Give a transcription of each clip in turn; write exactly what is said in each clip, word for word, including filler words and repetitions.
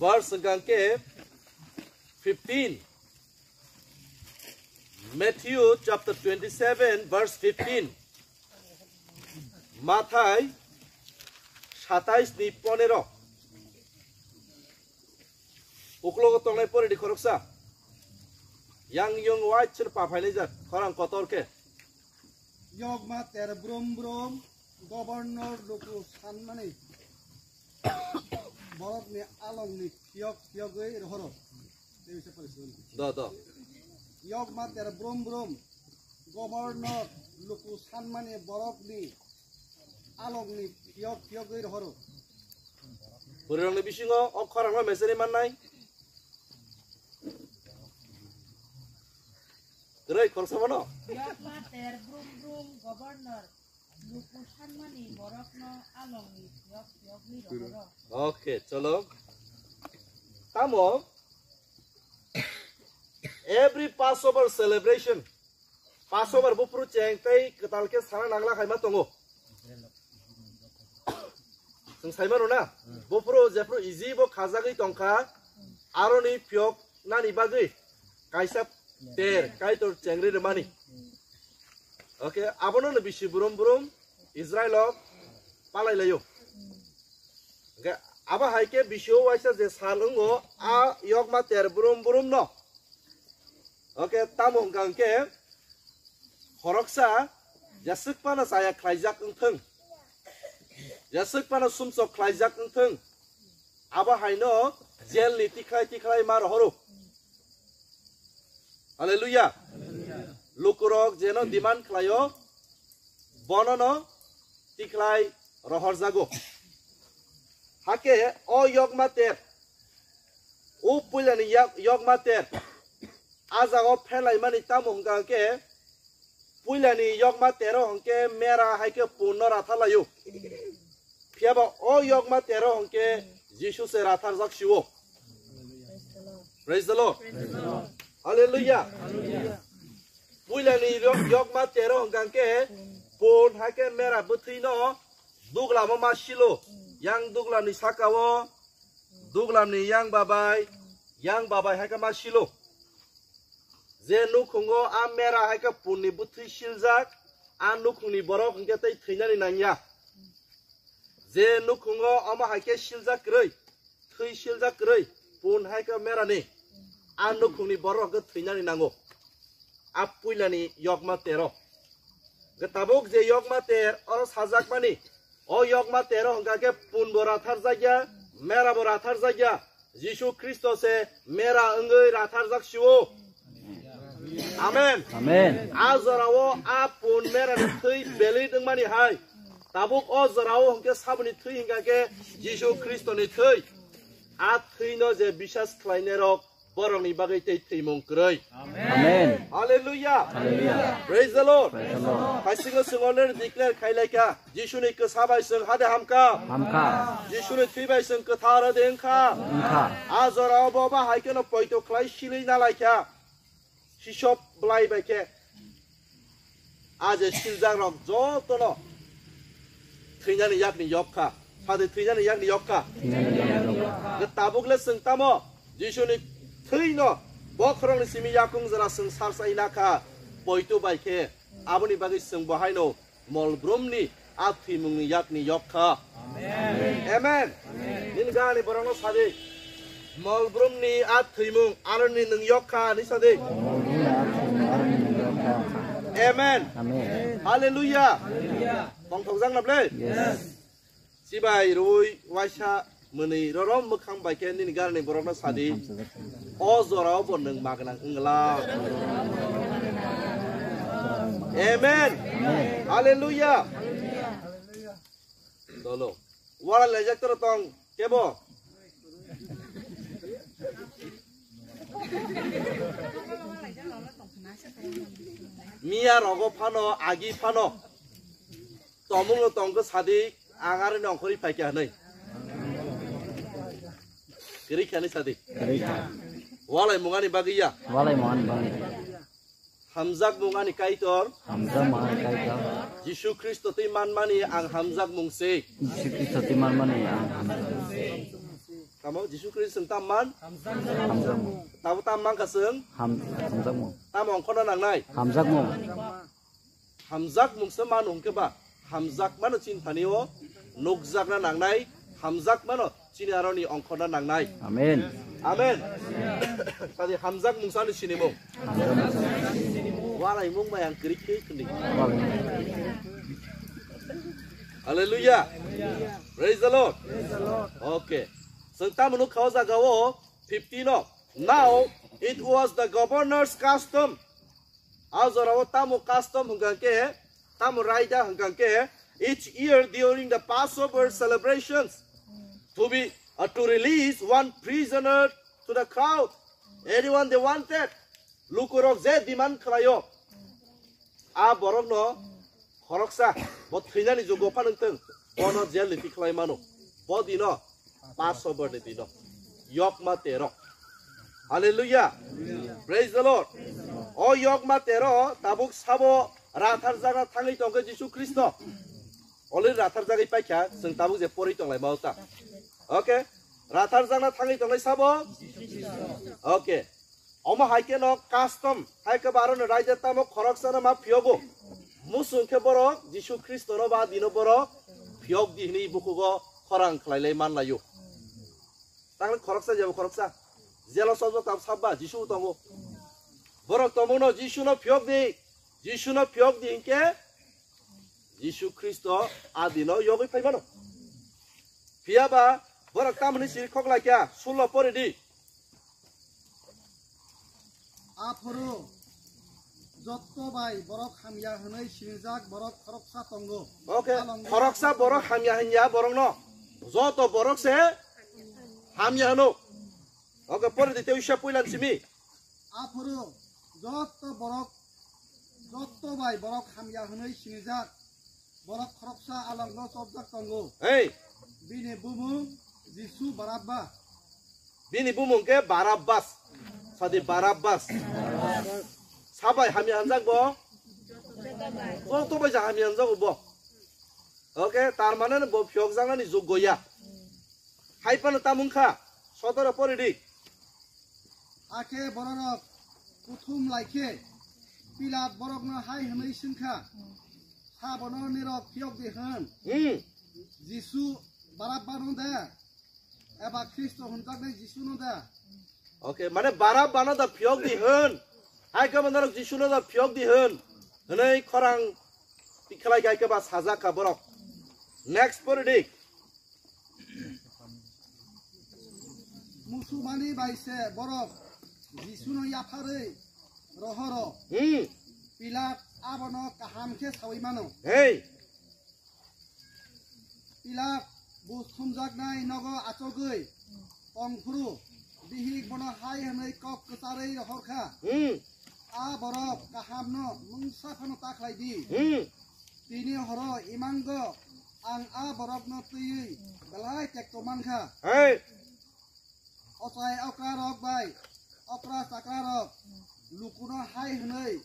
Verse hwnkha khe fifteen. Matthew chapter twenty-seven, verse fifteen. Mathai satais ni ponero. Uklogo tongnai poredi khoroksa. Yang yung wai chwng pa phainai jak, khorang kotor khe. Yokma ter brum brum, governor luku sanmani. Borokni alongni phiyok phiyogwi rohoro. Do, do. Yokma ter brum brum, governor luku sanmani borokni alongni phiyok phiyogwi rohoro. Bwrwirokni bisingo o khorangno meseri mannai. Kwrwi khoroksa bono. Yokma ter brum brum, governor luku sanmani borokno alongni phiyok phiyogwi rohoro. Okay, cholo. Tamo every Passover celebration, Passover buphuru cheng tei kwtal khe sana nangla khaima tongo. Chwng sai mano na? Buphuru jephuru Egypt o khajagwi tongkha, aroni phiyok nani bagwi kaisa ter Kaitor chengri rwmani. Okay, abono no bisi brum brum Israel o palai laio. Hwnkhe abo hai khe bisio waisa je sal wngo, a yokma ter brum brum no. Okay, tamo hwnkha hwnkhe khoroksa jeswk phano chaya khlaijak wngthwng, jeswk phano sumsok khlaijak wngthwng, abo haino jail ni tikhlai tikhlai ma rohoro. Hallelujah. Lukurok jeno demand khlaio, bonono tikhlai rohorjago. Hakhe o yokma ter, o puilani yak-, yokma ter, a jaga o pherlaimani tamo hwnkha khe, puilani yokma tero hwnkhe mera hai khe punno ratharlaio. Phiyaba o yokma tero hwnkhe Jisu se ratharjak sio. Praise the Lord. Hallelujah. Puilani yok-, yokma tero hwnkha khe pun hai khe mera bwthwino duglamo ma silo. Yang duglamni sakao, duglamni yang babai, yang babai hai khe ma silo. Je nukhungo a mera hai khe punni bwthwi siljak, a nukhungni borok hwnkhe tei thwinani nangya. Je nukhungo omo hai khe siljak kwrwi, thwi siljak kwrwi, pun hai khe merani, a nukhungni borok hwnkhe thwinani nango. A puilani yokma tero. Hwnkhe tabuk je yokma ter oro sajakmani, o yokma tero hwnkha khe punbo ratharjakya, merabo ratharjakya, Jisu Khristo se mera wngwi ratharjak sio. Amen. Amen. A jorao a pun mera ni thwi belai wngmani hai. Tabuk o jorao hwnkhe saboni thwi hwnkha khe Jisu Khristo ni thwi. A thwi no je bisas khlainai rok borok ni bagwi tei thwimung kwrwi. Amen. Hallelujah. Hallelujah. Praise the Lord. Praise the Lord. Haisingo singo ler declare khai laikha. Jisuni kwsa bai chwng hade hamkha. Hamkha. Jisuni thwi bai chwng kwthar hade wngkha. Wngkha. A jorao bo ba hai kheno poito khlai silwi na laikha. Sisop blai bai khe. A je siljak rok jotono thwinani yakni yok kha. Sadi thwinani yakni yok kha. Thwinani yakni yok kha. Tabuk le chwng tamo Jisuni thwino bokhorokni simi yakung jora chwng sarsai na kha. Poito bai khe aboni bagwi chwng bo haino Mol brumni a thwimungni yakni yok kha. Amen. Amen. Amen. Nini gani borokno sadi. Mol brumni a thwimung aroni nwng yok kha ni sadi. Amen. Amen. Hallelujah. Hallelujah. Tongthok jak na ble? Yes. Chibai rwi waisa mwnwi rorom mwkhang bai khe nini garni borokno sadi. O jorao bo nwng magwnang wngla. Amen. Hallelujah. Dolo. Wala lejak toro tong kebo. Miya rogo phano, agi phano. Tomung no tong khe sadi, ang aroni ongkhorwi phaikha hwnwi. Kwrwi kha hwnwi sadi. Kwrwi kha. Walai mungani bagwi ya. Walai mungani bagwi. Hamjak mungani Kaitor. Hamjak mungani Kaitor. Jisu Khristo twi manmani ang hamjak mung se. Jisu Khristo twi manmani ang hamjak mung se. Tamo Jisu Khristo chwng tam man? Hamjakmung. Tamo tam man kha chwng? Ham-, hamjakmung. Tamo ongkhorna nangnai? Hamjakmung. Hamjakmung se mano hwnkhe ba, hamjakmano chini thani o nukjakna nangnai, hamjakmano chini aroni ongkhorna nangnai. Amen. Amen. Tadi hamjakmung sani sinimung. Hamjakmung. Walaimung bai ang kwrwi khe kwrwi. Walaimung. Hallelujah. Praise the Lord. Okay. Chwng tamo nukha o jaga o fifteen o. Now it was the governor's custom. A jorao tamo custom hwnkha khe, tamo raida hwnkha khe, each year during the Passover celebrations to be, uh, to release one prisoner to the crowd. Anyone they wanted. Lukurok je demand khlaio, a borokno khoroksa, bo thwinani jugo phanwng thwng, bono jail ni tikhlai mano. Bo dino Passover ni dino. Yokma tero. Hallelujah. Praise the Lord. O yokma tero tabuk sabo ratharjakna thangwi tongkhe Jisu Khristo. Already ratharjagwi paikha, chwng tabuk je pori tonglai mao ta. Okay. Ratharjakna thangwi tonglai sabo. Okay. Omo hai khe no custom, hai khe ba aro no raida tamo khoroksa no ma phiyogo. Musung khe borok Jisu Khristo no ba dino borok phiyok di hwnwi bukugo khorang khlai lai man laio. Tang khoroksa jebo khoroksa. Jelo sojok tam sabba Jisu tongo. Borok tongo no Jisu no phiyok di. Jisu no phiyok di hinkhe Jisu Khristo a dino yogwi phai mano. Phiya ba borok tamoni siri khok lai kha, sullo pori di. Aphuru jotto bai borok hamya hwnwi sinijak borok khoroksa tongo. Okay, khoroksa borok hamya hwnya borokno. Joto borok se hamya hwno. Okay, pori di tei uisa puilan simi. Aphuru jotto borok, jotto bai borok hamya hwnwi sinijak borok khoroksa alangno chopjak tongo. Hey. Bini bumung Jisu Barabba. Bini bumung khe Barabbas. Sadi Barabbas. Sabai hamya hwnjak bo? Joto bai ja hamya hwnjago bo. Okay, tar mane bo phiyokjaknani joggo ya. Hai phano tamung kha, sotoro pori di. Hakhe bororok kuthum lai khe Pilat borokno hai hwnwi swng kha, "Sabono nirok phiyok di hwn? Hmm. Jisu Barabbano de, eba Khristo hwnjaknai Jisuno de?" Okay, mane Barabbano da phiyok di hwn. Hai khe bo norok Jisuno da phiyok di hwn. Hwnwi khorang tikhlai kha, hai khe ba sajak kha borok. Next pori di. Musumani bai se borok Jisuno yapharwi rohoro. Hmm. Pilat abono kaham khe saui mano. Hey. Pilat bus thumjaknai nogo achogwi tongphuru bihik bono hai hwnwi kok kwcharwi rohor kha, Hmm. "A borok kahamno mungsa phano ta khlai di." Hmm. Tini horo imango ang a borokno twiwi belai tekto man kha. Hey. Ochai okra rok bai okra chakra rok lukuno hai hwnwi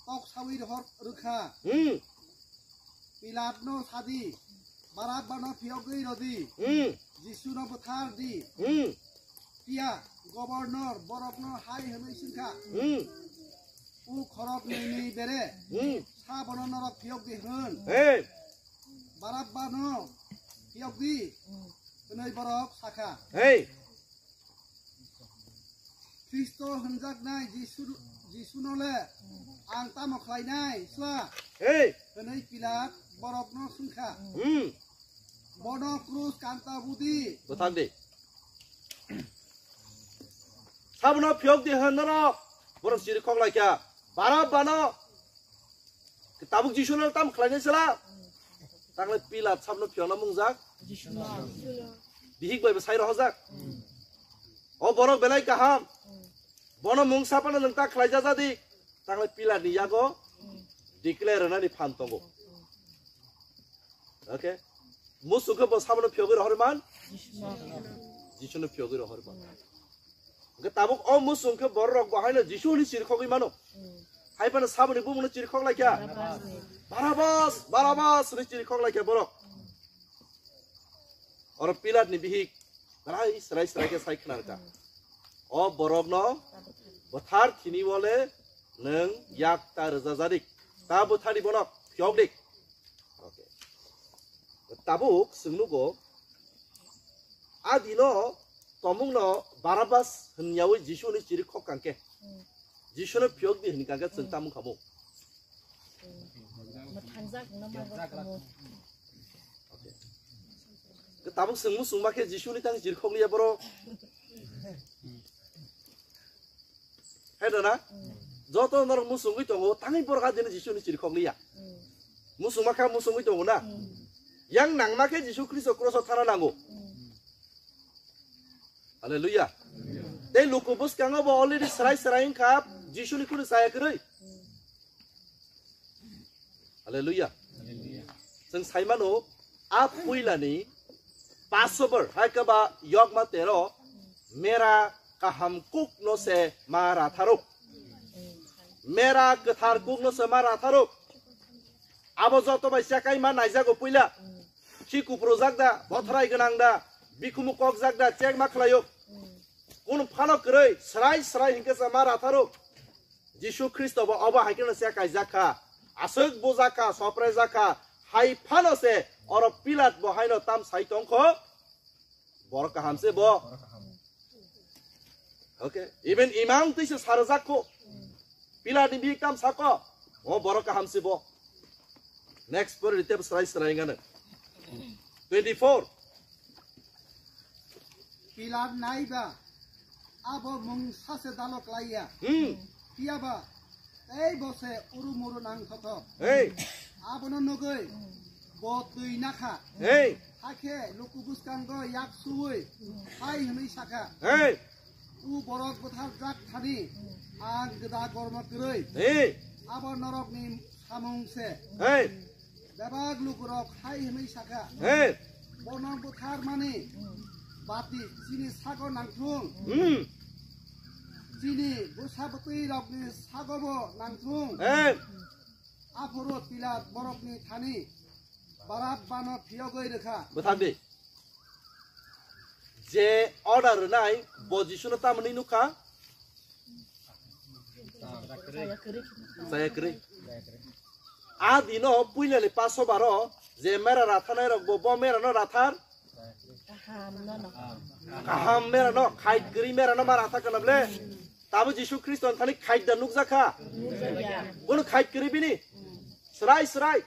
kok saui rohor rwkha. Hmm. Pilatno sadi, Barabbano phiyogwi rodi, Hmm. Jisuno bwthar di. Hmm. Phiya gobernor borokno hai hwnwi swngkha, Hmm. "O khorok nini bere, Hmm. sabono norok phiyok di hwn? Hey. Barabbano phiyok di," hwnwi borok sakha. Hey. "Khristo hwnjaknai Jisu, Jisuno le ang tamo khlainai sla?" Hey. Hwnwi Pilat borokno swngkha. Hmm. "Bono krus kanta budi." Bwthar di. Sabono phiyok di hwn norok. Borok siri khok lai kha. Barabbano. Tabuk Jisuno tam khlainai sla? Tangle Pilat sabono phiyokna mungjak. Bihik bai bo sai rohojak. O borok belai kaham. Bono mung sapano nwng ta khlai jaja di. Tangle Pilat ni yago declare rwnani phan tongo. Okay. Musung khe bo sabono phiyogwi rohor man? Jisuno phiyogwi rohor man. Hwnkhe tabuk o musung khe borok rok bo haino Jisu hwnwi chirikhogwi mano. Hai phano saboni bumungno chirikhok lai kha. Barabas, Barabas hwnwi chirikhok lai kha borok. Oro Pilat ni bihik Belai srai srai khe sai khna rwkha. O borokno bwthar thini wale nwng yak ta rwjajadik. Ta bwthari bono phiyokdik. Okay. Tabuk chwng nugo, a dino tomungno Barabbas hwnyawi Jisuni chiri khok kangkhe. Jisuno phiyok di hini kangkhe chwng tamung khamu. Mwthangjak no mago khamu. Tabuk chwng muchungma khe Jisuni tang chiri khok liya borok. Hai da na? Joto norok muchungwi tongo, tangwi borok adini Jisuni chiri khok liya. Muchungma kha muchungwi tongo na? Yang nangma khe Jisu Khristo cross o thana nango. Hallelujah. Tei luku bwskango bo already srai srai wngkha, Jisuni khuni chaya kwrwi. Hallelujah. Chwng sai mano, a puilani Passover, hai khe ba yokma tero, mera kaham kuk no se ma ratharo. Mera kwthar kuk no se ma ratharo. Abo joto bai chakai ma naijago puila. Khi kuprojak da, bothrai gwnang da, bikhumu kokjak da, check ma khlaio. Kunu phano kwrwi, srai srai hinkhe se ma ratharo. Jisu Khristo bo obo hai kheno se kaijak kha, aswk bujak kha, sopraijak kha, hai phano se oro Pilat bo haino tam sai tong kho, borok kaham se bo. Okay, even imang twi se sarjak kho, Pilat ni bihik tam sa kho, o borok kaham se bo. Next pore rite srai srai ngano. Twenty four. Pilat naiba, abo mung sase dalo klaiya. Hmm. Piyaba, tei bose uru muru nang thotho. Hey. Abono nugui, bo twi nakha. Hey. Hakhe luku bwskango yak suwi, hai hwnwi sakha. Hey. U borok bwthar jak thani, ang gda gorma kwrwi. Hey. Abo norokni samung se. Hey. Bebak lukurok hai hwnwi sakha, Hey. Bono bwtharmani bati chini sago nangthung. Hmm. Chini bwsa bwtwirokni sagobo nangthung. Hey. Aphuru Pilat borokni thani Barabbano phiyogwi rwkha. Bwthar di. Je order rwnai, bo Jisuno tamoni nukha? Chaya kwrwi. A dino puilani Passover o je mera rathanai rok bo, bo mera no rathar. Kaham no no. Kaham mera no, khait kwrwi mera no ma ratha kana ble. Tabo Jisu Khristo ni thani khait da nukjakha. Nukjakya. Bono khait kwrwi bini. Srai srai.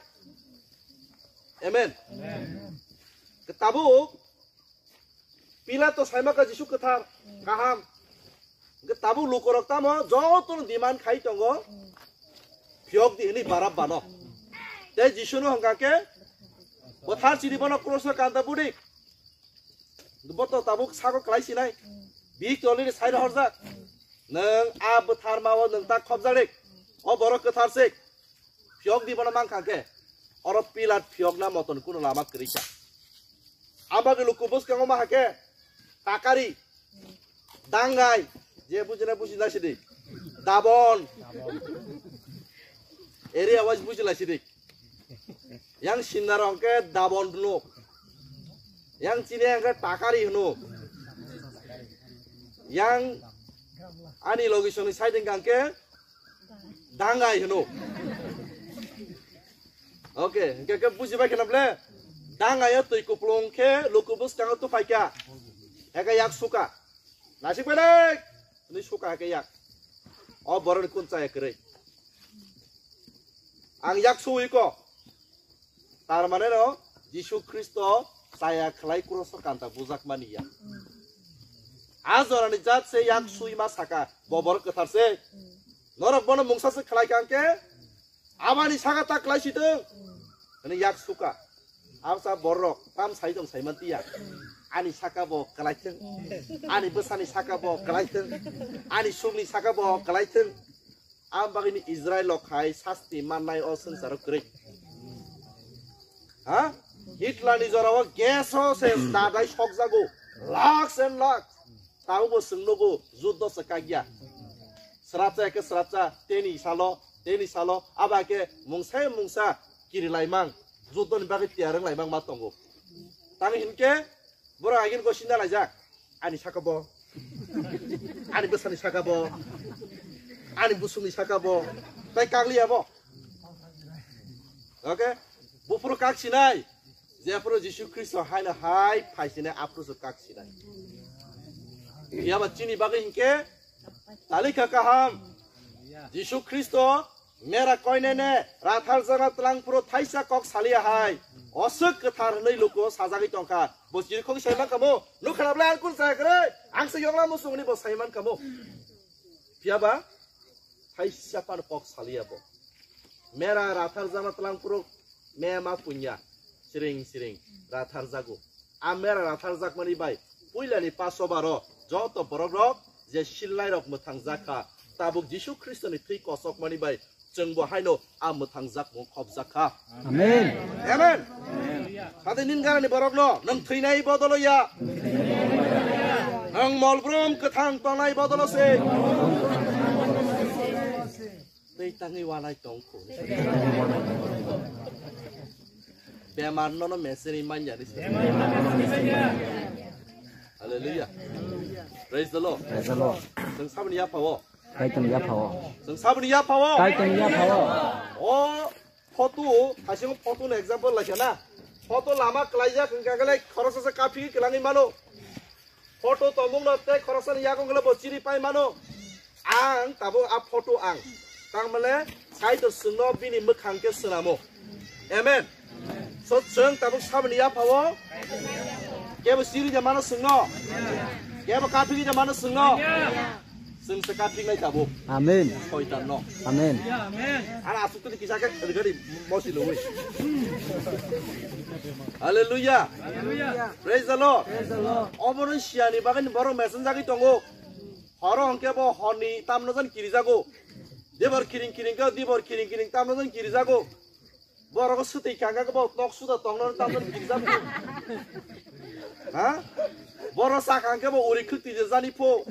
Amen. Amen. Tabuk Pilato saimaka Jisu kwthar, kaham. Hwnkhe tabuk lukorok tamo jotono demand khai tongo, phiyok di hwnwi Barabbano. Tei Jisuno hwnkha khe, bwthar chini bono kroso kanta budi. Boto tabuk sago klai sinai. Bihik tolini sairo horjak. Nwng a bwthar mao nwng ta khobjak rik. O borok kwthar sik. Phiyok di bono mankha khe. Oro Pilat phiyokna moton kuno lama kwrwi kha. Abagwi luku bwskango ma hakhe takari, dangai, je bujina bujina sidi, dabon, area wise bujila sidi. Yang sinna rong ke dabon hwno, yang chini yang ke takari hwno, yang ani logi songni side hwnkha ke dangai hwno. Okay, hwnkhe khe bujibai kheno ble? Dangaio twi kuplung khe luku bwskango tuphai kha. Hwnkhe yak suka. Nasik belek! Hwnwi suka hwnkhe yak. O borokni kun chaya kwrwi. Ang yak suwi ko. Tar mane no Jisu Khristo chaya khlai kroso kanta bujak mani ya. A jorani jat se yak sui ma saka, bo borok kwthar se. Norok bono mungsa se khlai kha hwnkhe, abani saka ta klai sitwng. Ani yak suka. Absa borok tam sai tong sai man tiya. Ani saka bo klai thwng. Ani bwsani saka bo klai thwng. Ani sukni saka bo klai thwng. Ang bagwini Israel rok hai sasti mannai o swngcharo kwrwi. Ha? Hitler ni jorao gas o se dadai sokjago. Lakhs and lakhs. Taubo swng nugo, juddo se kagya. Srapsa ke srapsa, teni salo, teni salo, aba ke mungsa mungsa kiri laimang, juddo ni bagwi tiyar wng laimang ma tongo. Tang hinkhe, borok agin ko sinda laijak. Ani saka bo. Ani bwsani saka bo. Ani busungni saka bo. Tai kagliya bo. Okay? Buphuru kak sinai. Jephuru Jisu Khristo haino hai phai sinai aphuru se kak sinai. Phiya ba chini bagwi hinkhe talikha kaham. Jisu Khristo mera koinene ratharjakna twlang phuru thaisa kok saliya hai. Oswk kwthar hwnwi luku sajagwi tongkha. Bo chirikhok sai mankha bo. Nukha na bwlai ang kun saya kwrwi. Ang se yongla musungni bo sai mankha bo. Phiya ba thaisa phano kok saliya bo. Mera ratharjakma twlang phuru mema punya siring siring ratharjago. A mera ratharjakmani bai puilani passover o joto borok rok je silnai rok mwthang jakha, tabuk Jisu Khristoni thwi kosokmani bai chwngbo haino a mwthang jakmung khopjakha. Amen. Amen. Sade nin garani borokno nwng thwinai bodolo ya. Nwng molbrum kwthang tongnai bodolo se. Tei tangwi wanai tongkho. Bemar nono meseni manya ni se. Hallelujah. Praise the Lord. Praise the Lord. Nwng saboni yapha o. Kaitorni yapha o. Chwng saboni yapha o. Kaitorni yapha o. O photo, haising photo ni example lai khana. Photo lama kwlaijak hwnkha khe khoroksa se kaphi kwlangwi mano. Photo tongmung no tei khoroksa ni yakung le bo chiri pai mano. Ang tabuk a photo ang. Tangmale sai to sungno bini mwkhang khe swnamo. Amen. So chwng tabuk saboni yapha o. Kebo chiri ja mano sungno. Kebo kaphi ja mano sungno. Chwng se kaphik lai tabuk. Amen. Soitan no. Amen. Ana asuk tu kisa ke gari mosi lo wi. Hallelujah. Praise the Lord. Obono siani bagani borok messenger gi tongo. Horo hongke bo honi tamno jan kirijago. Dibor kiring kiring ke dibor kiring kiring tamno jan kirijago. Borok swtwi kangka kebo nok suda tongno tamno kirijak pho. Ha? Borok sakang kebo uri khwtwi je jani pho.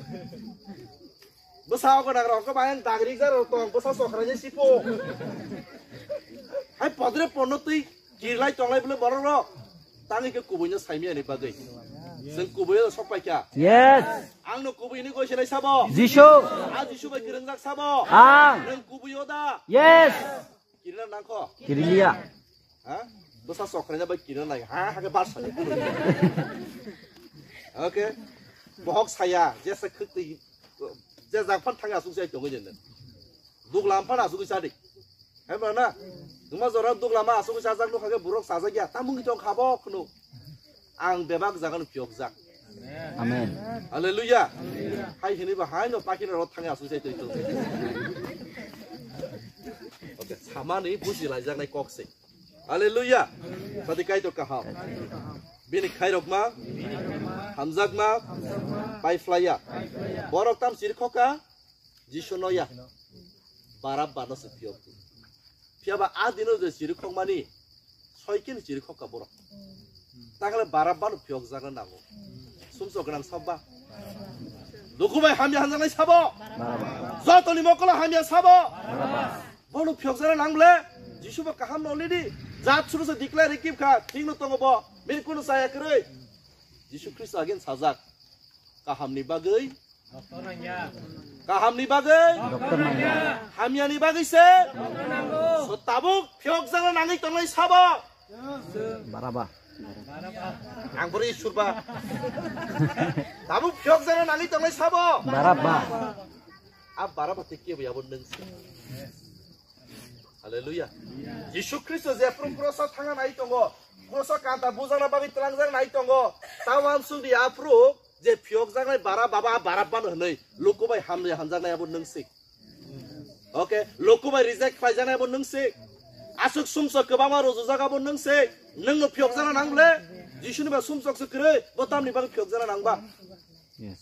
Bwsa ogo nagra hokhe bayang dagri jaro tong bwsa sokra je si pho. Hai podre ponno twi kirlai tonglai bole borok rok. Tangwi khe kubuino saimiyani bagwi. Chwng kubuino sok paikha. Yes. Angno kubuini goi senai sabo. Jisu. A Jisu bai kwrwngjak sabo. Ang. Nwng kubuio da. Yes. Kirina nangkho? Kiriliya. Ha? Bwsa sokraina bai kirina nang. Ha, ha ke bar sani. Okay. Bohok saya, jesa khwtwi, je jak phan thang asuk sai tongo jenne. Duglam phan asuk sai dik. Hai ba na? Duma jora duglam asuk sai jak no khage burok sajak ya. Tamung tong khabo khno. Ang bebak jagan phiyokjak. Amen. Hallelujah. Hai hini ba hai no pakina rot thang asuk sai tong. Okay, samani buji laijaknai kok se. Hallelujah. Sadi Kaitor kaham. Bini khairokma, hamjakma, paiflaya. Borok tam siri khoka, Jisu noya. Barabba no se phiyok. Phiyaba a dino je siri khokmani, soikin siri khokka borok. Takle Barabba no phiyok jagna nango. Sumsok gwnang sabba. Dukubai hamya hanjaknai sabo. Jotoni mokolo hamya sabo. Bono phiyokjana nang ble, Jisu bo kaham no lidi. Jat suru se declare rikip kha, thik no tongo bo. Bini kunu saya kwrwi. Jisu Khristo again sajak. Kaham ni bagwi. Kaham ni bagwi. Doctor nangya. Hamya ni bagwi se. So tabuk phiyokjana nangwi tongnai sabo. Baraba. Ang bori surba. Tabuk phiyokjana nangwi tongnai sabo. Baraba. A Baraba te kebo yabo nung se. Hallelujah. Jisu Khristo je phuru kroso thangna nai tongo, kroso kanta bujana bagwi tlangjak nai tongo, ta wansuk di aphuru je phiyok jaknai Barabba ba Barabba no hwnwi luku bai hamle hanjaknai abo nung sik. Okay, luku bai reject khlai jaknai abo nung sik. Asuk sumsok kwbangma rojojak abo nung sik. Nung no phiyok jana nang ble, Jisu ni ba sumsok se kwrwi, bo tamni bagwi phiyok jana nang ba? Yes.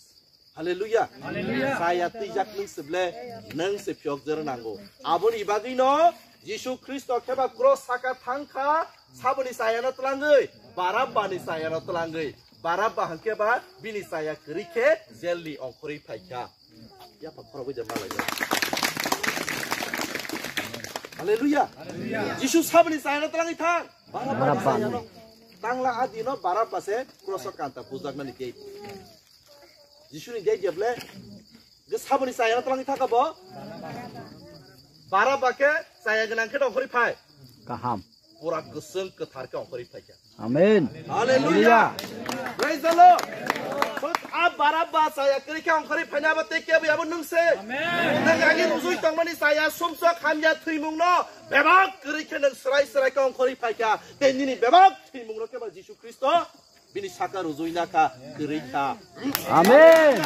Hallelujah. Hallelujah. Saya twijak nung se ble, nung se phiyok jero nango. Aboni bagwi no Jisu Khristo kheba cross saka thangkha, saboni saya no twlangwi, Barabba ni saya no twlangwi. Barabba hwnkhe ba bini saya kwrwi khe jail ni ongkhorwi phaikha. Yapha khorokwi je malai. Hallelujah. Hallelujah. Jisu saboni saya no twlangwi thang. Barabba ni saya no. Tangla adi no Barabba se cross o kanta bujaknani tei. Jisuni date ya ble? Ge saboni chaya twlangwi thaka bo? Barabba khe chaya gwnang khe ongkhorwi phai. Kaham. Pura kwchwng kwthar khe ongkhorwi phaikha. Amen. Hallelujah. Praise the Lord. But a Barabba chaya kwrwi khe ongkhorwi phaina abo tei kebo abo nwng se. Amen. Nwng agi rujui tongmani chaya sumsok hamya thwimungno bebak kwrwi khe nwng srai srai khe ongkhorwi phaikha. Tei nini bebak thwimungno khe ba Jisu Khristo bini saka rujui nakha kwrwi kha. Amen.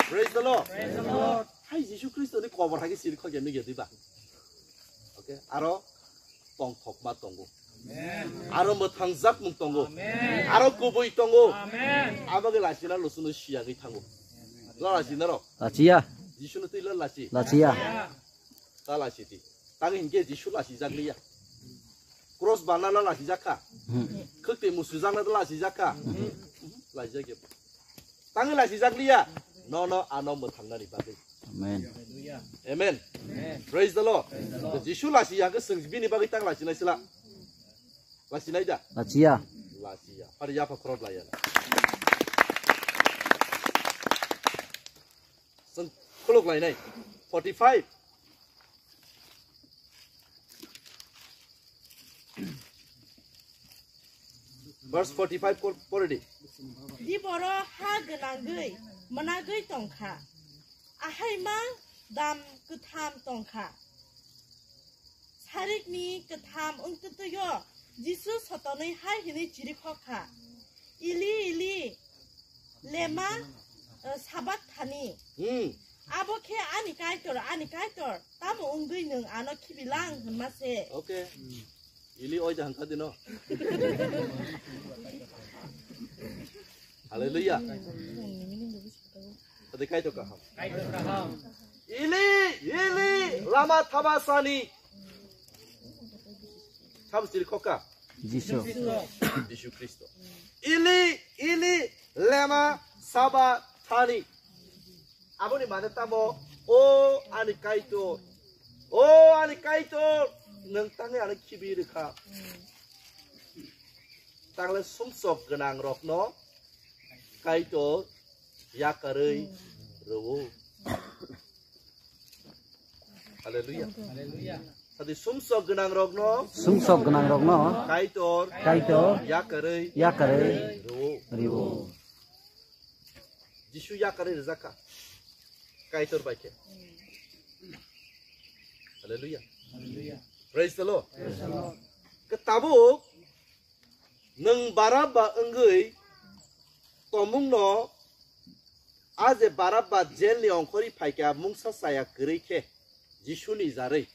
Praise the Lord. Hai Jisu Khristo ni kobor hai khe siri khokya nugya diba. Okay, aro tongthokma tongo. Aro mwthangjakmung tongo. Aro kubui tongo. Abagwi lachina lusuno siyagwi thango. Lo lachina rok. Lachiya. Jisuno twi lo lachi. Lachiya. Ta lachi ti. Tang hinkhe Jisu lachijakliya. Cross banna lo lachijakha. Hmm. Khwtwi musujakna lo lachijakha. Hmm. Lachijakya. Tangwi lachijakliya, nono ano mwthangnani bagwi. Amen. Amen. Praise the Lord. Jisu lachiya khe chwng bini bagwi tang lachinai sila. Lachinai da? Lachiya. Lachiya. Phari yapha khorok laiya. Chwng khuluk lainai. Forty-five. Verse forty-five por-, pore di. Di boro ha gwnangwi mwnagwi tongkha. Ahai mang dam kwtham tongkha. Sarikni kwtham wngtwtwio Jisu sotonwi hai hwnwi chirikhokha, "Eli, Eli, lema, eh, sabakthani?" Hmm. Abo khe, "Ani Kaitor, ani Kaitor, tamo wngwi nwng ano khibilang?" hwnma se. Okay. Eli oi da hangka dino. Hallelujah. Ade Kaitor kaham. Eli, Eli, lama sabakthani? Sabo chirikhokha? Jisu. Jisu Khristo. Eli, Eli, lema sabakthani? Aboni mane tamo, "O ani Kaitor, o ani Kaitor, nwng tangwi ano khibi rwkha?" Tangle sumsok gwnang rokno Kaitor yakarwi rwo. Hallelujah. Hallelujah. Sadi sumsok gwnang rokno, sumsok gwnang rokno Kaitor, Kaitor yakarwi, yakarwi rwo. Rwo. Jisu yakarwi rwjakha. Kaitor bai khe. Hallelujah. Hallelujah. Praise the Lord. Praise the Lord. Ke tabuk nwng Barabba wngwi tomungno, a je Barabba jail ni ongkhorwi phaikha mungsa chaya kwrwi khe Jisuni jarwi.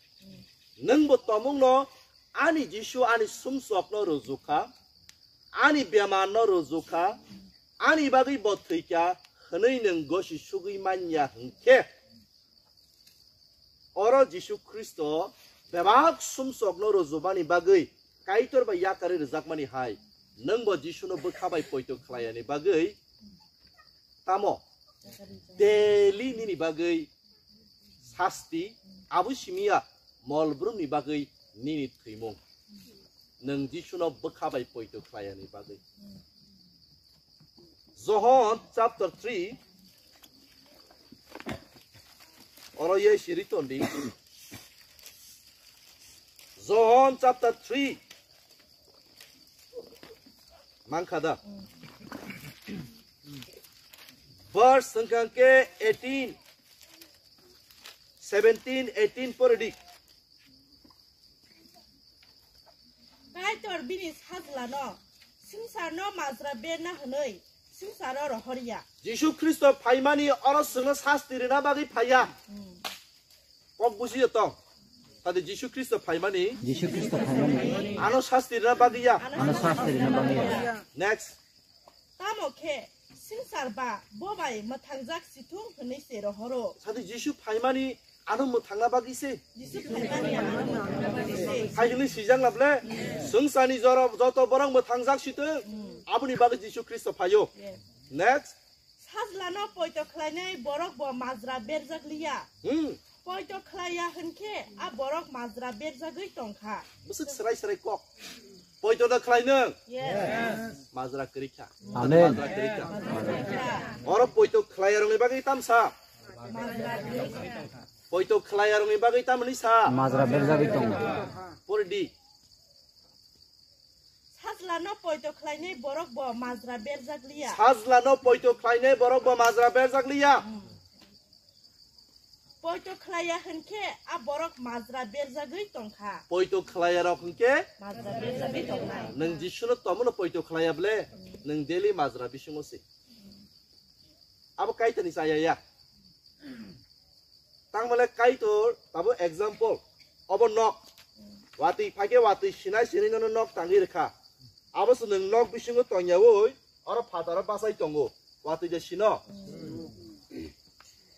Nwngbo tomungno ani Jisu ani sumsokno rwjukha, ani bemarno rwjukha, ani bagwi bo thwikha hwnwi nwng gosi sugwi manya hwnkhe, oro Jisu Khristo bebak sumsokno rwjubani bagwi Kaitor bai yakarwi rwjakmani hai, nwngbo Jisuno bwkha bai poito khlaiyani bagwi tamo daily nini bagwi sasti, abo simiya mol brumni bagwi nini thwimung. Nwng Jisuno bwkha bai poito khlaiyani bagwi. Johon chapter three. Oro ye siri tondi. Johon chapter three. Mankha da? Verse hwnkha khe eighteen, seventeen, eighteen pore di. Kaitor bini sajlano swngcharno majra berna hwnwi swngcharo rohorya. Jisu Khristo phaimani oro chwngno sasti rwna bagwi phaiya. Hmm. Kok bujiyo tong. Tadi Jisu Khristo phaimani. Jisu Khristo phaimani. Ano sasti rwna bagwi ya. Ano sasti rwna bagwi ya. Next. Tamo khe swngchar ba bo bai mwthangjak si thung hwnwi se rohoro. Sadi Jisu phaimani ano mwthangna bagwi se. Jisu phaimani ano mwthangna bagwi se. Hai hwnwi swijak na ble? Swngcharni jora joto borok mwthangjak si thung. Hmm. Aboni bagwi Jisu Khristo phaio. Yes. Next. Sajlano poito khlainai borok bo majra berjak liya. Hmm. Poito khlaiya hwnkhe a borok majra berjagwi tongkha. Bwswk srai srai kok. Poito da khlai nwng? Yes. Majra kwrwi kha. Amen. Majra kwrwi kha. Oro poito khlai rokni bagwi tamsa. Majra kwrwi kha. Poito khlai rokni bagwi tamni sa. Majra berjagwi tongo. Pori di. Sajlano poito khlainai borok bo majra berjak liya. Sajlano poito khlainai borok bo majra berjak liya. Poito khlaiya hwnkhe a borok majra berjagwi tongkha. Poito khlaiya rok hwnkhe majra berjagwi tongnai. Nwng Jisuno tomono poito khlaiya ble, nwng daily majra bisingo se. Abo Kaitorni chaya ya. Tangmale Kaitor abo example. Obo nok. Watwi phaikhe watwi sinai sinai nono nok tangwi rwkha. Abo se nwng nok bisingo tongyawi oro phataro bachai tongo. Watwi de sino.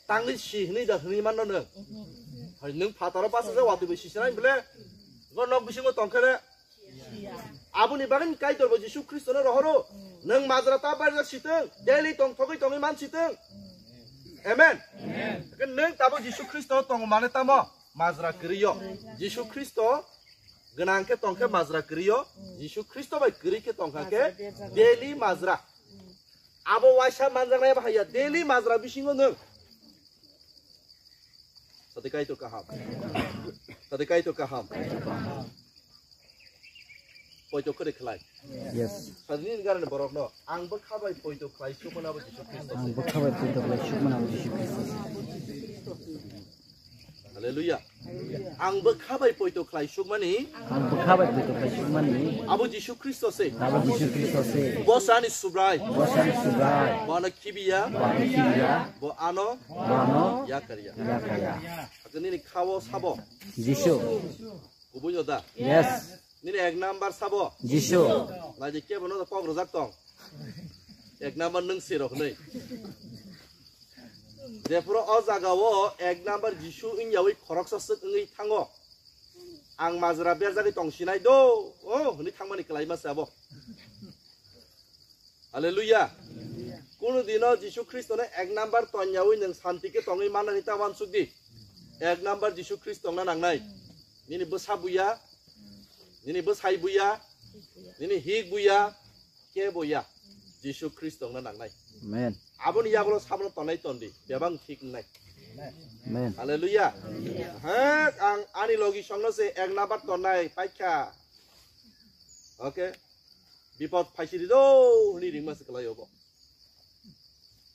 Tangwi si hwnwi da hwnwi manno nwng. Hai nwng phataro bachajak watwi bai si sinai bole. Go nok bisingo tongkhe de. Aboni bagwi Kaitor bo Jisu Khristo no rohoro. Nwng majra ta barjak sitwng, daily tong thogwi tongwi man sitwng. Amen. Nwng tabo Jisu Khristo tongo mane tamo majra kwrwi o. Jisu Khristo gwnang khe tong khe majra kwrwi o. Jisu Khristo bai kwrwi khe tong kha khe daily majra. Abo waisa manjaknai bahai ya daily majra bisingo nwng. Sadi Kaitor kaham. Sadi Kaitor kaham. Poito kwrwi khlai. Yes. Sadi nini garani borokno, ang bwkha bai poito khlai sukmani abo Jisu Khristo. Ang bwkha bai poito khlai sukmani abo Jisu Khristo. Hallelujah. Ang bwkha bai poito khlai sukmani. Ang bwkha bai poito khlai sukmani. Abo Jisu Khristo se. Abo Jisu Khristo se. Bo sani Subrai. Bo sani Subrai. Bo ano khibiya. Bo ano khibiya. Bo ano. Yakarya. Yakarya. Nini khao sabo. Jisu. Kubui no da? Yes. Nini ek number sabo? Jisu. Naidi kebo no kok rwjak tong. Ek number nwng se rok nei. Jephuru o jaga o ek number Jisu wngyawi khoroksa swk wngwi thango. Ang majra berjagwi tong sinai do. O hwnwi thangmani kwlai ma se abo. Hallelujah. Kunu dino Jisu Khristo no ek number tonyawi nwng santi khe tongwi manani ta wansuk di. Ek number Jisu Khristo na nangnai. Nini bwsa buya, nini bwsai buya, nini hik buya, kebo ya. Jisu Khristo na nangnai. Amen. Aboni yagulo sabono tonai tondi, bebang thik wngnai. Amen. Hallelujah. Hek, ang ani logi songno se ek number tonai paikha. Okay. Bipot phaisiri do hwnwi ringma se kwlai obo.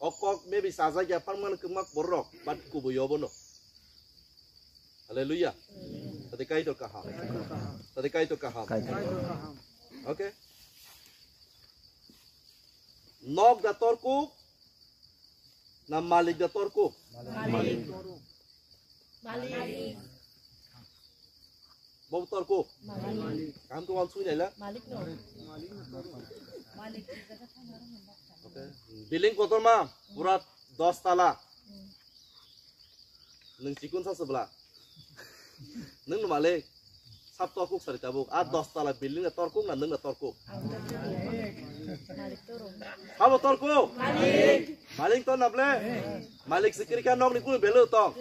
O kok maybe sajak ya pharmani kwbangma borok, but kubui obo no. Hallelujah. Tadi Kaitor kaham. Tadi Kaitor kaham. Kaitor kaham. Okay. Nok da torkuk, na malik da torkuk? Malik. Malik. Bo torkuk? Malik. Kaham khe wansuk naila? Malik no. Okay. Building kotorma, pura dos tala. Nwng chikon sa se bwla. Nwng no malik. Sab torkuk sari tabuk. A dos tala building na torkuk na nwng na torkuk? Sabo torkuk? Malik. Malik to na ble? Malik se kwrwi kha nokni kunu belo tong?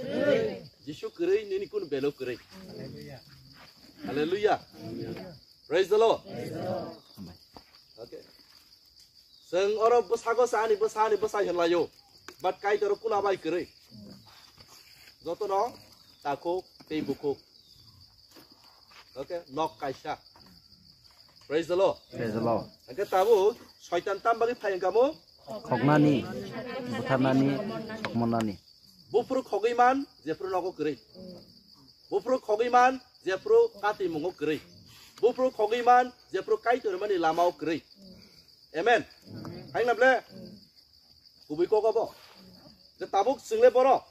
Jisu kwrwi nini kunu belo kwrwi. Hallelujah. Praise the Lord. Okay. Chwng oro bwsago sa ani bwsa ani bwsa hinlaio. But Kaitor kuna bai kwrwi. Jotono takhuk tei bukhuk. Okay, nok kaisa. Praise the Lord. Praise the Lord. Hwnkhe tabuk Soitan tam bagwi phai wngkha mo? Khoknani, butharnani, sokmonnani. Buphuru khogwi man, jephuru nogo kwrwi. Buphuru khogwi man, jephuru katimungo kwrwi. Buphuru khogwi man, jephuru Kaitor mani lamao kwrwi. Amen. Haino ble? Kubui kok obo. Je tabuk chwngle borok.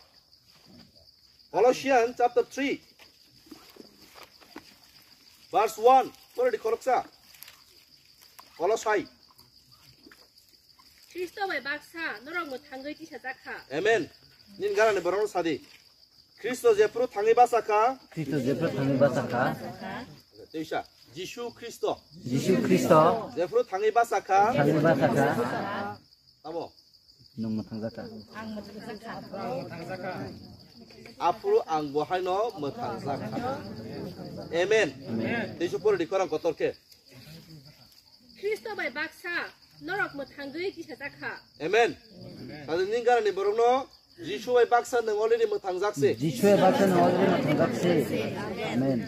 Colossians chapter three, verse one. Pore di khoroksa. Kolosai. Khristo bai baksa norok mwthangwi tisajak kha. Amen. Nini ganani borokno sadi. Khristo jephuru thangwi basa kha. Khristo jephuru thangwi basa kha. Teisa. Jisu Khristo. Jisu Khristo. Jephuru thangwi basa kha. Thangwi basa kha. Tamo? Nwng mwthangjakha. Aphuru ang bo haino mwthangjakha. Amen. Amen. Teisu pore di Korang kotor khe. Khristo bai baksa norok mwthangwi tisajak kha. Amen. Tadi nini garani borokno Jisu bai baksa nwng already mwthangjak se. Jisu bai baksa nwng already mwthangjak se. Amen.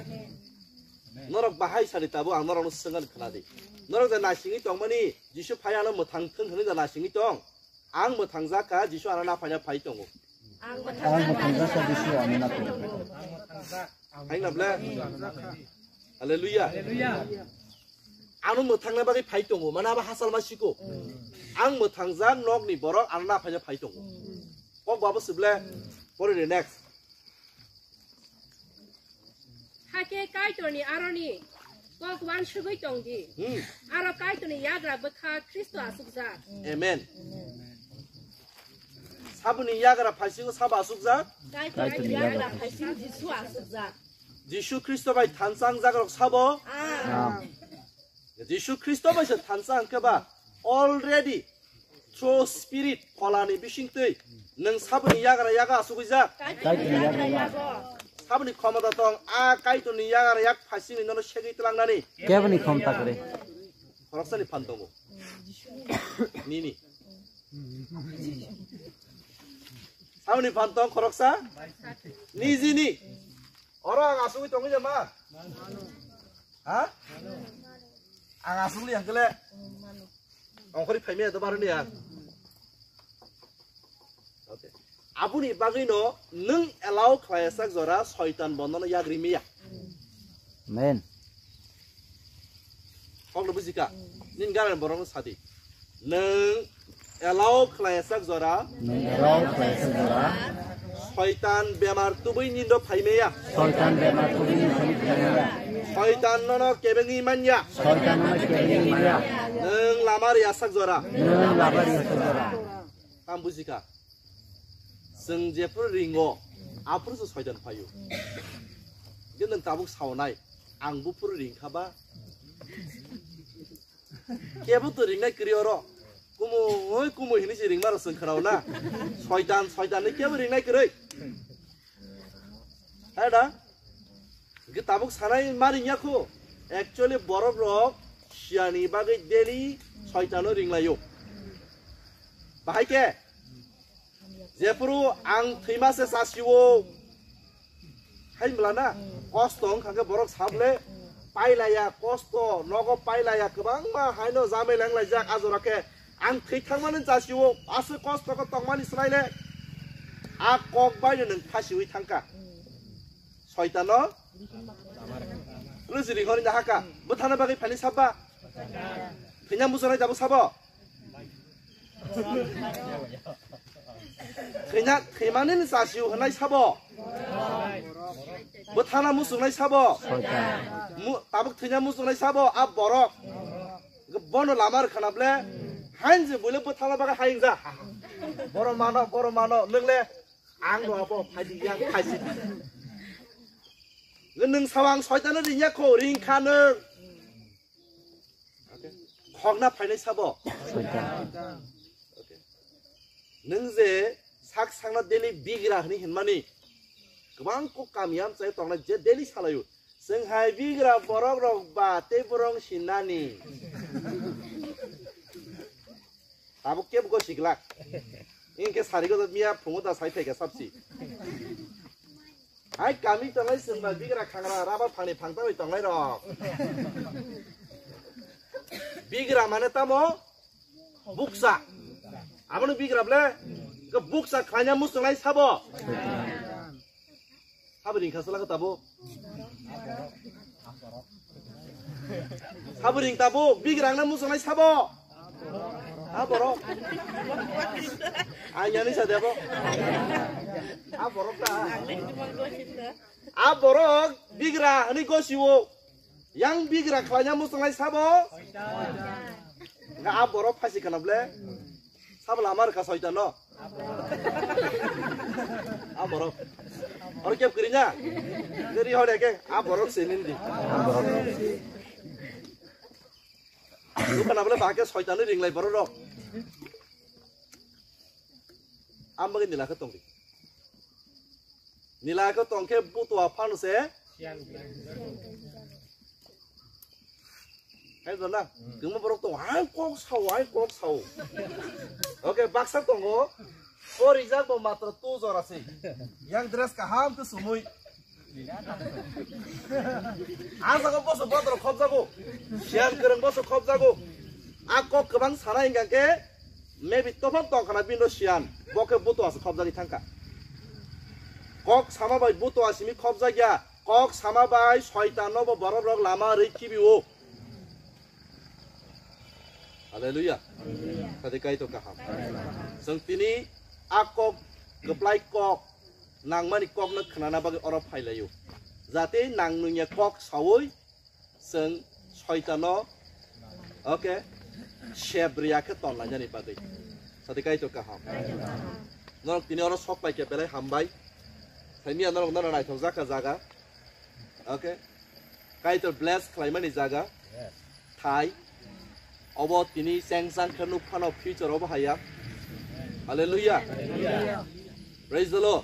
Norok bahai sani tabuk ang norokno swngani khna di. Norok da nasingwi tongmani Jisu phai ano mwthang thung hwnwi da nasingwi tong. Ang mwthangjak kha, Jisu ano naphai naphai tongo. Ang mwthangjak kha, Jisu ano naphai. Ang mwthangjak kha. Haino ble? Hallelujah. Hallelujah. Ano mwthangna bagwi phai tongo, mane abo hachal ma siko. Ang mwthangjak nokni borok ano naphai naphai tongo. Kok babo sible? Pori de next. Hakhe Kaitorni aroni kok uansugwi tong di. Hmm. Aro Kaitorni yagra bwkha Khristo asukjak. Amen. Saboni yagra phaisingo sabo asukjak? Kaitorni yagra phaisingo Jisu asukjak. Jisu Khristo bai thansa wngjakrok sabo? Amen. Jisu Khristo bai se thansa hwnkhe ba already through spirit pholani bisingtwi nwng saboni yagra yago asugwijak? Kaitorni yagra yago. Saboni khomota tong a Kaitorni yagra yak phaisingni nono segwi tlangnani? Keboni khomota kwrwi. Khoroksani phan tongo. Nini. Saboni phan tong khoroksa? Nijini. Oro ang asugwi tongwi jama? Ha? Ang asugli hwnkhe le. Ongkhorwi phaimaya do baroni ang. Okay. Aboni bagwino nwng allow khlaiyasak jora soitan bonono yagri maya. Amen. Kokno bujika. Nini garani borokno sadi. Nwng allow khlaiyasak jora. Nwng allow khlaiyasak jora. Soitan bemar tubui nindo phaimaya. Soitan bemar tubui nindo phaimaya. Soitan nono kebengwi manya. Soitan nono kebengwi manya. Nwng lama riyasak jora. Nwng lama riyasak jora. Tam bujika. Chwng jephuru ringo, aphuru se soitan phaio. Je nwng tabuk saonai, ang buphuru ringkha ba? Kebo to ringnai kwrwi oro. Kumu, oi kumu hinwi se ringma rok chwng khwnao na. Soitan, soitan ni kebo ringnai kwrwi. Hai da? Hwnkhe tabuk sanai ma ringya kho. Actually borok rok siyani bagwi daily soitano ringlaio. Bahai khe? Jephuru ang thwima se chasio. Hai bwla na? Kosto wngkha khe borok sable pailaya, kosto nogo pailaya, kwbangma haino jamai lenglaijak a jora khe. Ang thwi thangmani chasio, aswk kosto khe tongmani swlaile a kok baino nwng phasiwi thangkha. Soitano rwjwk ringhorwi nahakha. Bwthana bagwi phaini sabba? Thwina muchungnai tabuk sabo? Thwina, thwimani ni chasio hwnai sabo? Bwthana muchungnai sabo? Mu-, tabuk thwina muchungnai sabo? A borok. Bono lama rwkhana ble, hain je buile bwthana bagwi hayung ja. Borok mano, borok mano, nwng le ang no abo phaidi yang phaisi. Nwng sawang soitano ringya kho, ringkha nwng. Khokna phainai sabo? Soitan. Nwng je sak sakno daily bigra hwnwi hinmani, kwbang kok kami amchai tongnai je daily salaio. Chwng hai bigra borok rok ba tei borok sinani. Tabuk kebo go siglak. Ingkhe sarigo miya phungo da sai phaikha sabsi. Hai kami tongnai chwng ba bigra khangra rubber phangni phangta bai tongnai rok. Bigra mane tamo buksa. Abono bigra ble ke buksa khlaina muchungnai sabo. Sabo ringkha sala tabo. Sabo ring tabo bigra na muchungnai sabo. A borok. Anyani sa debo. A borok ta. A borok bigra hwnwi gosio. Yang bigra khlaina muchungnai sabo? Nga a borok phasi khana ble? Sabo lama rwkha soitan no? A borok. Oro kep kwrwi na? Kwrwi hor eke a borok se nini di. Dukana ble bahai khe soitan ni ringlai borok rok. Ambagwi nila khe tongdi. Nila khe tong khe butua phano se. Siyan. Hai jona, kemo borok to hai kok sao, hai kok sao. Okay, baksa tongo. O rijak bo matro tu jora se. Yang dress kaham ke sumui. Ang saka boso bodro khobjago. Siyan kereng boso khobjago. A kok kebang sana hingga ke maybe tophon tong khana bino siyan. Bo ke buto asa khobjagwi thangka. Kok sama bai buto asimi khobjagya. Kok sama bai soitan no bo borok rok lama rwi khibi o. Haleluya. Sadi Kaitor kaham. Chwng tini a kok, kwplai kok, nangmani kokno khwnana bagwi oro phailaio. Jate nang nungya kok saui chwng soitano, okay, sebriya khe tonlainani bagwi. Sadi Kaitor kaham. Norok tini oro sok paikha belai hambai. Saimia norok nono naithok jakha jaga. Okay. Kaitor bless khlaimani jaga. Thai. Obo tini chengchang khe nuk phano future obo haya. Hallelujah. Praise the Lord.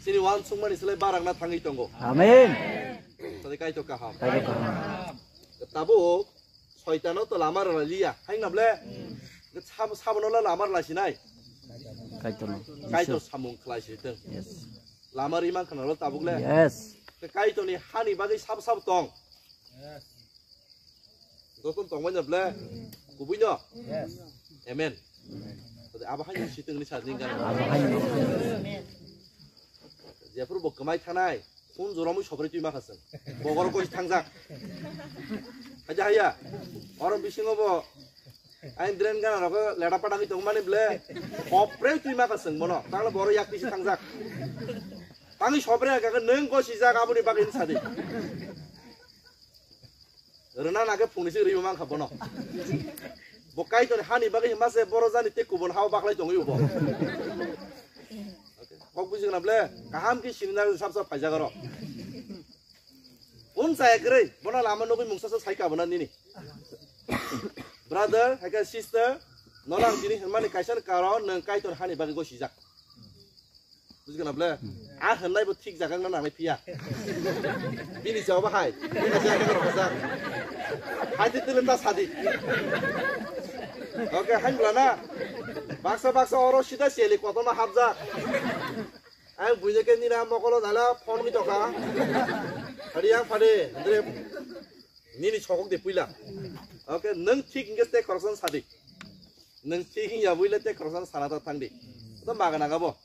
Chini wan sungmani slai barakna thangwi tongo. Amen. Sadi Kaitor kaham. Kaitor kaham. Tabuk soitano to lama rwlai liya. Haino ble? Sab-, sabono la lama rwlai sinai. Kaitor. Kaitor samung khlai siteng. Yes. Lama ri man khana lo tabuk le. Yes. Te Kaitorni hani bagwi sab sab tong. Yes. Joton tong bai na ble. Kubui no. Yes. Amen. Abo hani siteng ni sa jing gana. Abo hani. Jephuru bo kwmai thanai, phone joramwi sopri twi makha chwng. Bogor koi thangjak. Haja haya. Oro bisingo bo ain drain gana rogo leda pada ngi tong mani ble. Sopre twi makha chwng bono. Tangla boro yak pisi thangjak. Tangwi sopre ka nwng koi sijak aboni bagwi sadi. Rwna nangkhe phungni se rwima mankha bono. Bo Kaitorni hani bagwi hima se boro jani tei kubun hao baklai tongwi bo. Kok buji gana ble, kaham khe sini na sab sab phaijak oro. Unsa ekrei, bono lama nugwi mungsa se sai kabana nini. Brother, hai khe sister, nono ang tini hwnmani kaisa ni karon nwng Kaitor hani bagwi gosijak. Bujikha na ble? A hwnlai bo thik jaga wngna nangnai phiya. Bini jawab hai. Bini jawab hai rokjak. Hai twi twi ta sadi. Okay, hai bwla na. Baksa baksa oro sida seli kotorma hapjak. Ang buina khe nini a mokolo dala phone ni toka. Phadi yang phadi. Nini sokok de puila. Okay, nwng thik hingke te khoroksa sadi. Nwng thik hingya buile te khoroksa sana ta thangdi. To maga naga bo.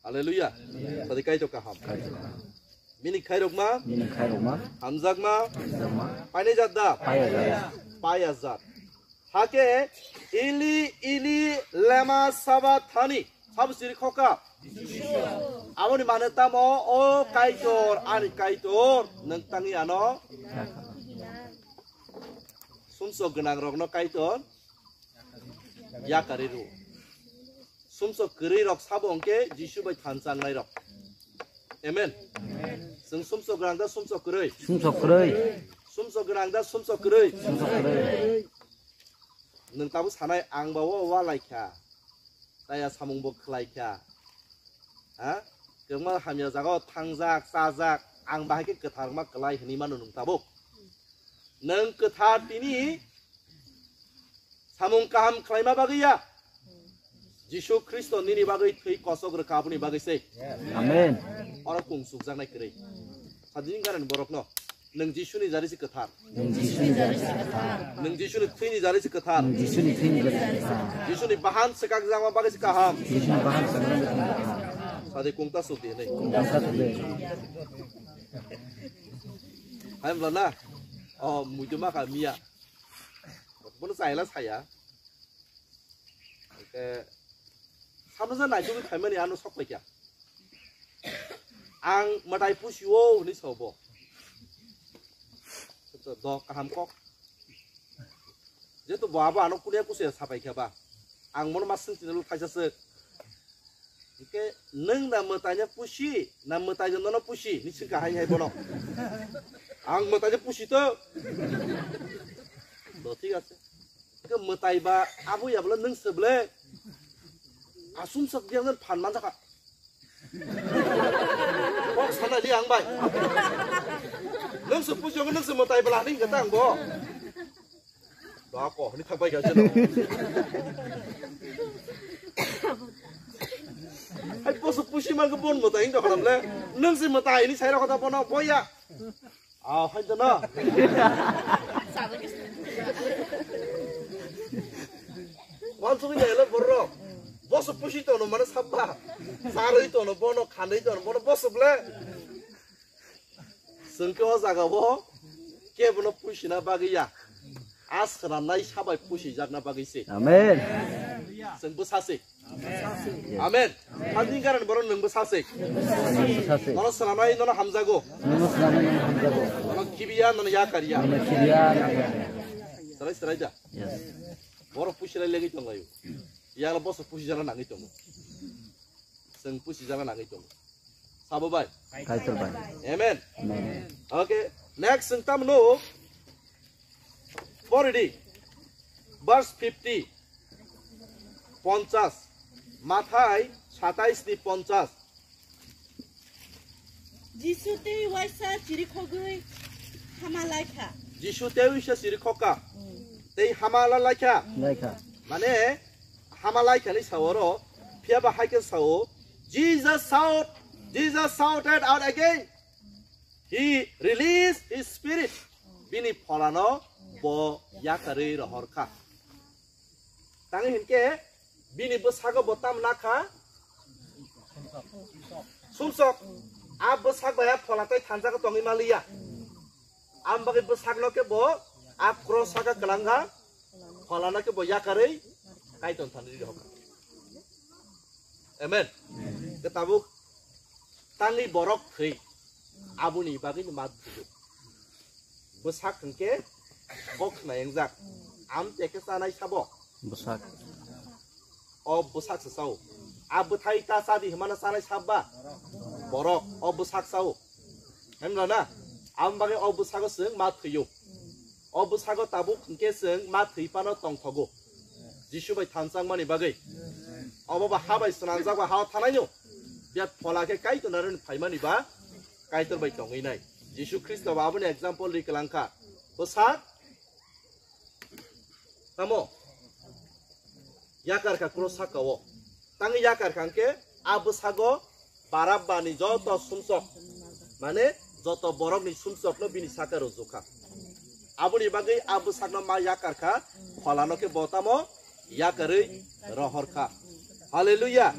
Hallelujah. Sadi Kaitor kaham. Bini khairokma. Bini khairokma. Hamjakma. Hamjakma. Paine jat da. Paya jat. Paya jat. Hake Eli, Eli, lema sabachthani. Sabo siri khoka. Aboni mane tamo, o Kaitor, ani Kaitor, nwng tangwi ano. Sumsok gwnang rokno Kaitor yakari rw. Sumsok kwrwi rok sabo hwnkhe Jisu bai thansa wngnai rok. Amen. Chwng sumsok gwnang da sumsok kwrwi? Sumsok kwrwi. Sumsok gwnang da sumsok kwrwi? Sumsok kwrwi. Nwng tabuk sanai ang ba o wa lai kha. Taya samung bo khlai kha. Ha? Kwbangma hamya jagao thangjak, chajak, ang bahai khe kwthar wngma kwlai hwnwi mano nwng tabuk. Nwng kwthar tini samung kaham khlaima bagwi ya. Jisu Khristo nini bagwi thwi kosok rwkha aboni bagwi se. Amen. Oro kung sukjaknai kwrwi. Sadini ganani borokno. Nwng Jisuni jari se kwthar. Nwng Jisuni jari se kwthar. Nwng Jisuni thwini jari se kwthar. Nwng Jisuni thwini jari se kwthar. Jisuni bahan swkakjakma bagwi se kaham. Jisuni bahan swkakjakma bagwi se kaham. Sadi kungta suk di hinwi. Kungta suk di. Hai bwla na? Oh, muitu ma kha miya. Bono chaila saya. Hwnkhe, samsa naisugwi phaimani ano sok paikha. Ang mwtai pusi-o hwnwi sa bo. Do kaham kok. Jehetu bo abo ano kuliya kusiya sa paikha ba. Ang bono ma swng tini thaisa swk. Hwnkhe nwng na mwtaino pusi, na mwtaino nono pusi, ni swngkha hai hai bono. Ang mwtaino pusi to. To thik ase. Hwnkhe mwtai ba abui abole nwng se bole. Asum sak dia nang phan man jakha. Kok sana di ang bai. Nung se pusi, nung se mwtai bwla hini hwnkhe ta ang bo. Ba ko hini thang pai kha se. Hai bo se pusi man khe bon mwtai hini dokha le. Nung se mwtai hini sai rokha ta bono boya. Ah, hai to na. Wansugwi naila borok. Boso pusi tono mane sabba. Sarwi tono bono, khanwi tono bono, boso ble. Chwng khe o jaga o kebono pusina bagwi ya. A swnamnai sabai pusijakna bagwi se. Amen. Chwng bwsa se. Amen. Hajni garan boron nwngbo sasik. Sasik. Nono swnamnai nono hamjago. Nono swnamnai nono hamjago. Nono kibiya nono yakariya. Nono kibiya nono yakariya. Serai serai da. Yes. Borok pusilai legwi tonglaio. Yangla boso pusijana nangwi tongo. Chwng pusijana nangwi tongo. Sabo bai. Kaitor bai. Amen. Amen. Okay. Next chwng tamo no. Pori di. Verse fifty. Ponchas. Mathai satais ni ponchas. Jisu tei waisa chirikhogwi hama laikha. Jisu tei waisa chirikhokha. Tei hama la laikha. Laikha. Mane hama laikha ni saworo. Phiya ba hai khe sawo. Jesus shout, Jesus shouted out again. He released his spirit. Bini pholano bo yakarwi rohorkha. Tangwi hinkhe bini bwsago bo tam nakha? Sumsok. A bwsak bai a phola tei thansa khe tongwi maliya. Am bagwi bwsakno khe bo a cross saka kwlangkha. Pholano khe bo yakarwi Kaitor thani rohorkha. Amen. Khe tabuk tangwi borok thwi. Aboni bagwi ni ma thwiyo. Bwsak hwnkhe kok khna engjak. Am te khe chanai sabo. Bwsak. O bwsak se sao. A bwthai ta chadi hwnmano chanai sabba. Borok o bwsak sao. Hemla na? Am bagwi o bwsago chwng ma thwiyo. O bwsago tabuk hwnkhe chwng ma thwi phano tongthogo. Jisu bai thansa wngmani bagwi. Obo ba ha bai swnamjak ba ha-o thanaino. Biya phola khe Kaitor narwkni phaimani ba Kaitor bai tongwi nai. Jisu Khristo bo aboni example ri kwlangkha. Bwsak tamo yakar kha cross saka-o. Tangwi yakar kha hwnkhe a bwsago Barabbani joto sumsok, mane joto borokni sumsokno bini saka rwjukha. Aboni bagwi a bwsakno ma yakar kha, pholano khe bo tamo yakarwi rohor kha. Hallelujah!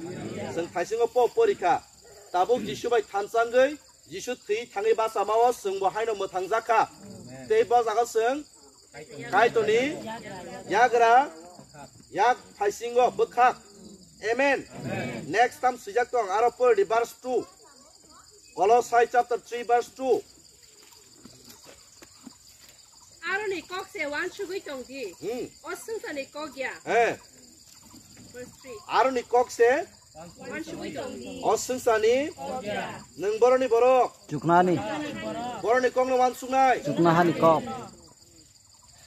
Chwng thaisingo po pori kha, tabuk Jisu bai thansa wngwi, Jisu thwi thangwi bachama-o chwngbo haino mwthangjak kha. Tei bo jaga chwng Kaitorni yagra yak phaisingo bwkhak. Amen. Next tam swijak tong aro pori di verse two. Kolosai chapter three verse two. Aroni kok se wansugwi tong di. Hmm. O swngcharni kok ya. Eh. Verse three. Aroni kok se wansugwi tong di. O swngcharni kok ya. Nwng boroni borok. Chuknani. Boroni kokno wansuknai. Chuknahani kok.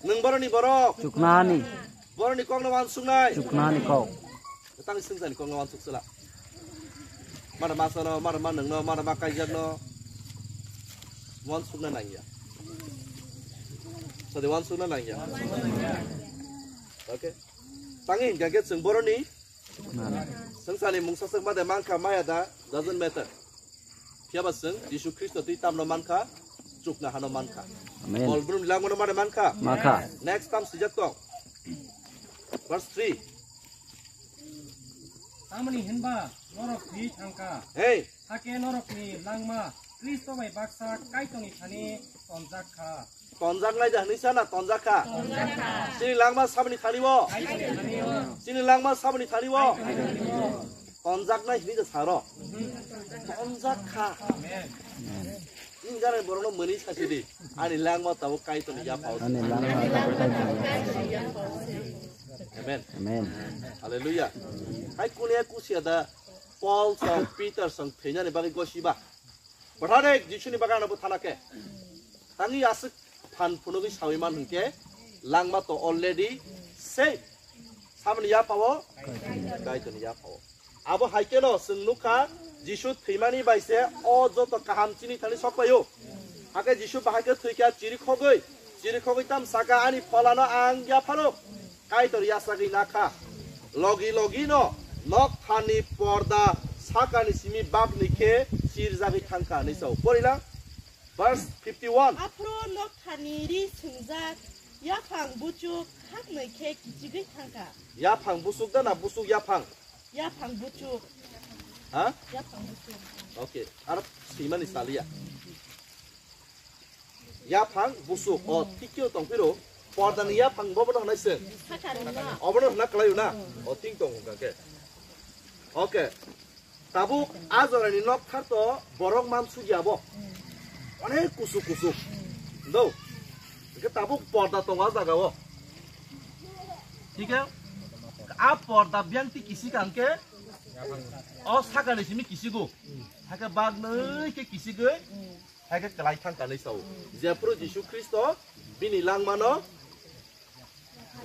Nwng boroni borok. Chuknahani. Boroni kokno wansuknai. Chuknahani kok. Tang swngcharni kokno wansuk sela. Mada masano, mada ma nwngno, mada ma kaijakno. Wansukna nangya. Sadi wansukna nangya. Okay. Tangi hingka khe chwng boroni Swngcharni mungsa swk ma de mankha maya da, doesn't matter. Phiya ba chwng Jisu Khristo twi tamno mankha, chukna hano mankha. Amen. Kolbrum langmano ma de mankha. Mankha. Next tam swijak tong. Verse three. Tamoni hinba norok thwi thangkha. Hey. Hakhe norokni langma Khristo bai baksa Kaitorni thani tonjak kha. Tonjaknai da hwnwi sana tonjak kha. Tonjak kha. Chini langma saboni thani o. Kaitorni thani o. Chini langma saboni thani o. Kaitorni thani o. Tonjaknai hwnwi da saro. Tonjak kha. Amen. Nini gana borokno mwnwi sasi di. Ani langma tabuk Kaitorni yapha o. Ani langma tabuk Kaitorni yapha o. Amen. Amen. Hallelujah. Hai kunia kusia da Paul song Peter song thwinani bagwi gosiba. Bwthare Jisuni bagwi ano bwthana khe. Tangwi aswk phan phunugwi sawi man hwnkhe langma to already safe. Samani yapha o? Kaitorni yapha o. Abo hai kheno chwng nukha Jisu thwimani bai se o joto kaham chini thani sok paio. Hakhe Jisu bahai khe thwikha chirikhogwi, chirikhogwi tam saka, "Ani pholano ang yaphano." Kaitor yachagwi nakha. Logi logi no noktharni porda sakani simi bakni khe chirjagwi thangkha hinwi sao. Porila, verse fifty-one. Aphuru noktharni ri swngjak yaphang buchuk haknwi khe kichigwi thangkha. Yaphang buchuk da na buchuk yaphang? Yaphang buchuk. Ha? Yaphang buchuk. Okay, aro swimani saliya. Yaphang buchuk, o thikyo tongphiro, pordani yaphang bo bono hwnai se. Sakharino. Obono hwna kwlaio na? O thing tong hwnkha khe. Okay. Tabuk a jorani nokthar to borok man sugya bo. Onek kusuk kusuk. Do. Hwnkhe tabuk porda tongo a jaga o. Thik he? A porda biyang ti kisik hwnkhe o sakani simi kisigo. Hakhe bagwi khe kisigwi. Hai khe kwlai thang kanwi sao. Jephuru Jisu Khristo bini langmano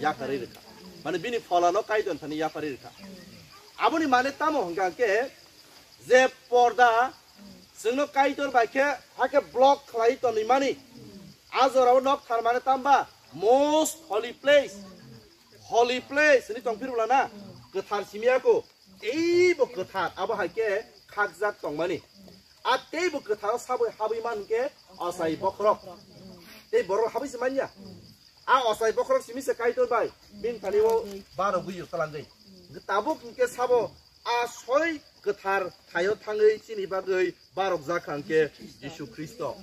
yakarwi rwkha. Mane bini pholano Kaitor thani yakarwi rwkha. Aboni mane tamo hwnkha khe je porda chwngno Kaitor bai khe hai khe block khlai tonwi mani. A jorao nokthar mane tamba most holy place. Holy place ni tongphir bwlana kwthar simi ako. Teibo kwthar, abo hai khe khakjak tongmani. A teibo kwtharo sabwi habwi man hwnkhe ochai bokhorok. Tei borok habwi se manya. A ochai bokhorok simi se Kaitor bai bini thani o barogwi twlangwi. Tabuk hwnkhe sabo a soi kwthar thaio thangwi chini bagwi barokjak kha hwnkhe Jisu Khristo.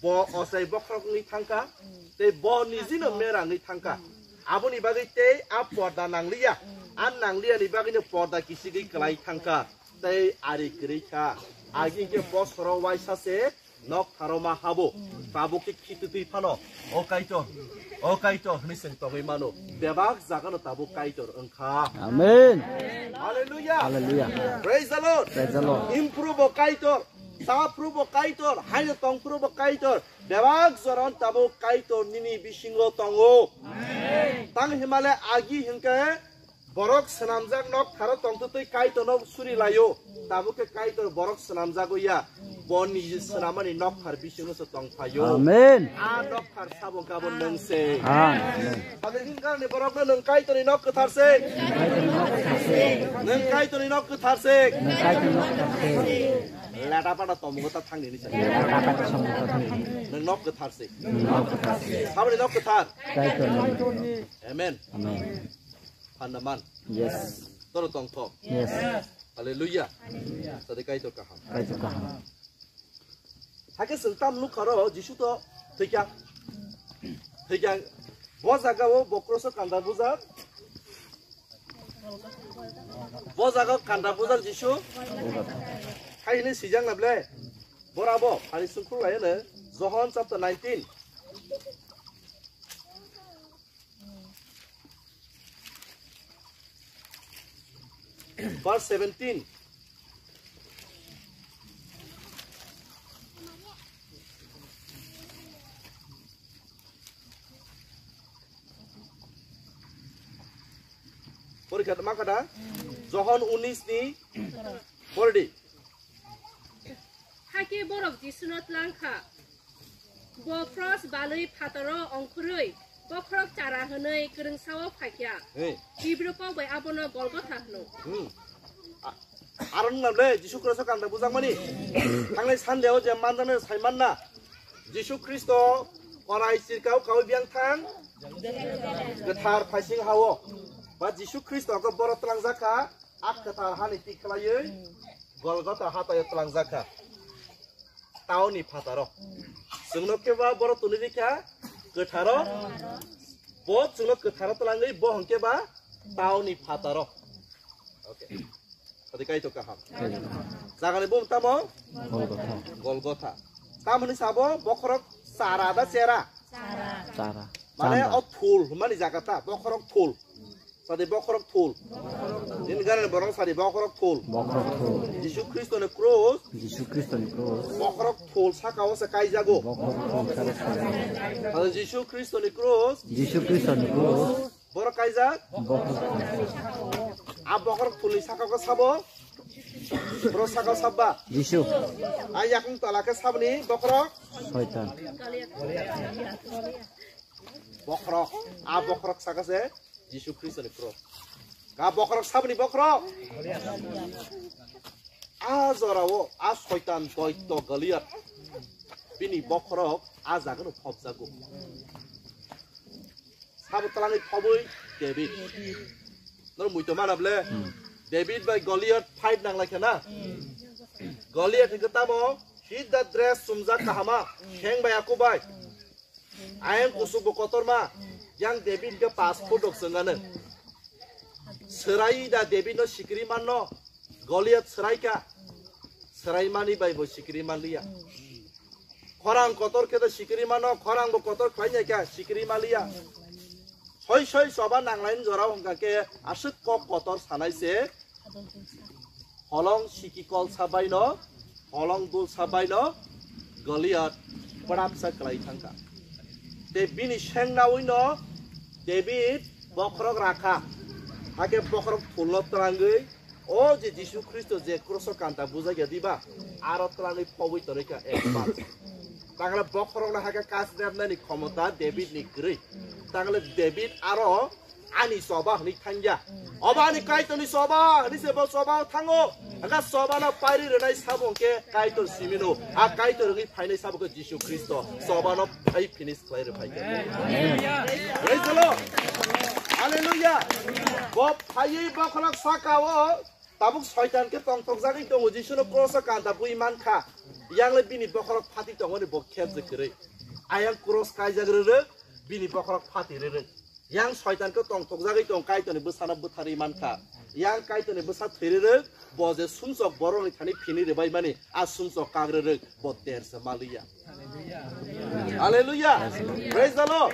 Bo ochai bokhorok wngwi thangkha, tei bo nijino mera wngwi thangkha. Aboni bagwi tei a porda nangliya, a nangliyani bagwino porda kisigwi kwlai thangkha, tei ari kwrwi kha. Agi hwnkhe bosoro waisa se noktharo ma habo, tabuk khe khititwi phano, "O Kaitor, o Kaitor," hwnwi chwng tongwi mano. Bebak jagano tabuk Kaitor wngkha. Amen. Hallelujah. Hallelujah. Praise the Lord. Praise the Lord. Improve o Kaitor. Saphru bo Kaitor, haino tongphru bo Kaitor, bebak joran tabuk Kaitor nini bisingo tongo. Tang himale agi hingke borok swnamjak noktharo tongtwtwi Kaitorno suri laio, tabuk khe Kaitor borok swnamjago ya, bo niji swnamani nokthar bisingo se tongphaio. Amen. A nokthar sabo gabon nwng se. Amen. Tabuk hingke ani borokno nwng Kaitorni nok kwthar se. Nwng Kaitorni nok kwthar se. Nwng Kaitorni nok kwthar se. Lada pada tomungo ta thangni ni sa. Lada pada tomungo ta thangni. Nwng nok kwthar se. Nwng nok kwthar se. Saboni nok kwthar. Kaitor nok. Amen. Amen. Phandaman. Yes. Toro tongthok. Yes. Hallelujah. Hallelujah. Sadi Kaitor kaham. Kaitor kaham. Hakhe chwng tam nukha ro, Jisu to thwikha. Thwikha. Bo jaga o bo kroso kanda bujak. Bo jaga o kanda bujak Jisu. Hai hwnwi swijak na ble. Bora bo, hari sungkhur lai hwno. Johon chapter nineteen. Verse seventeen. Porikha ma kada? Johon unis ni pordi. Hakhe borok Jisuno tlang kha. Bo kros balwi phataro ongkhorwi bokhorok chara hwnwi kwrwngsao phaikha. Hey. Hibru kok bai abono Golgotha hwno. Hmm. A-, aro nang le Jisu Khristo kanda bujakmani. Thangnai Sunday o je manjaknai sai manna. Jisu Khristo orai chirkao kawi biyang thang. Kwthar phaising hao. Ba Jisu Khristo khe boro tlangjak kha. A kwthar hani tik khlaiwi Golgotha hataio tlangjak kha. Taoni phataro. Chwngno khe ba boro tuni rikha kwtharo. Bo chwngno kwtharo tlangwi bo hwnkhe ba taoni phataro. Okay. Sadi Kaitor kaham. Jagani bumu tamo? Golgotha. Golgotha. Tamoni sabo bokhorok chara da chera? Chara. Mane Chara. O thul hwnmani jaga ta, bokhorok thul. Sadi bokhorok thul. Nini gana ni borok sadi bokhorok thul. Bokhorok thul. Jisu Khristo ni krus. Jisu Khristo ni krus. Bokhorok thul saka o se kaijago. Bokhorok thul saka o se kaijago. Sadi Jisu Khristo ni krus. Jisu Khristo ni krus. Borok kaijak. Bokhorok thul. A bokhorok thul ni saka o sabo. Bro saka sabba. Jisu. A yakung tala khe sabni bokhorok. Soitan. Bokhorok. A bokhorok saka se Jisu Khristo ni bro. Ka bokhorok sabni bokhorok. A jorao a soitan doito Goliath. Bini bokhorok a jagano phobjago. Sabo twlangwi phobwi David. Nor muito mana ble? David bai Goliath fight nang laikha na? Goliath hingke tamo? Hit the dress sumjak kahama, kheng bai aku bai. Ayang kusuk bo kotorma, yang David hingke pas phutok sengano. Serai da David no sikiri manno, Goliath serai ka. Serai mani bai bo sikiri manliya. Khorang kotor khe da sikiri mano, khorang bo kotor khlai ya khe sikiri maliya. Soi soi soba nanglain jorao hwnkha khe aswk kok kotor sanai se. Holong siki kol sabaino, holong dul sabaino Goliath pwrapsa kwlai thangkha. Te bini sengnawi no David bokhorok rakha. Hakhe bokhorok thulno twlangwi O je Jisu Khristo je kroso kanta bujak ya diba, aro twlangwi phobwi tonwi kha ekbar. Tangla bokhorokno hakhe kasnepnani khomota David ni kwrwi. Tangla David aro ani soba hwnwi thangya. Obo ani Kaitorni soba hwnwi se bo soba thango. Haka sobano pairi rwnai sabo hwnkhe Kaitor simino. A Kaitor wngwi phainai sabo khe Jisu Khristo. Sobano phai finish khlai rw phaikha. Praise the Lord. Hallelujah. Bo phaiwi bokhorok saka o tabuk soitan khe tongthokjagwi tongo, Jisuno kroso kanta bui mankha. Yangle bini bokhorok phati tongoni bo khebjak kwrwi. Ayang kros kaijak rwrwk, bini bokhorok phati rwrwk. Yang soitan khe tongthokjagwi tong, Kaitorni bwsano bwtharwi mankha. Yang Kaitorni bwsa thwi rwrwk, bo je sumsok borokni thani phini rwbaimani, a sumsok kak rwrwk, bo dersa maliya. Hallelujah. Praise the Lord.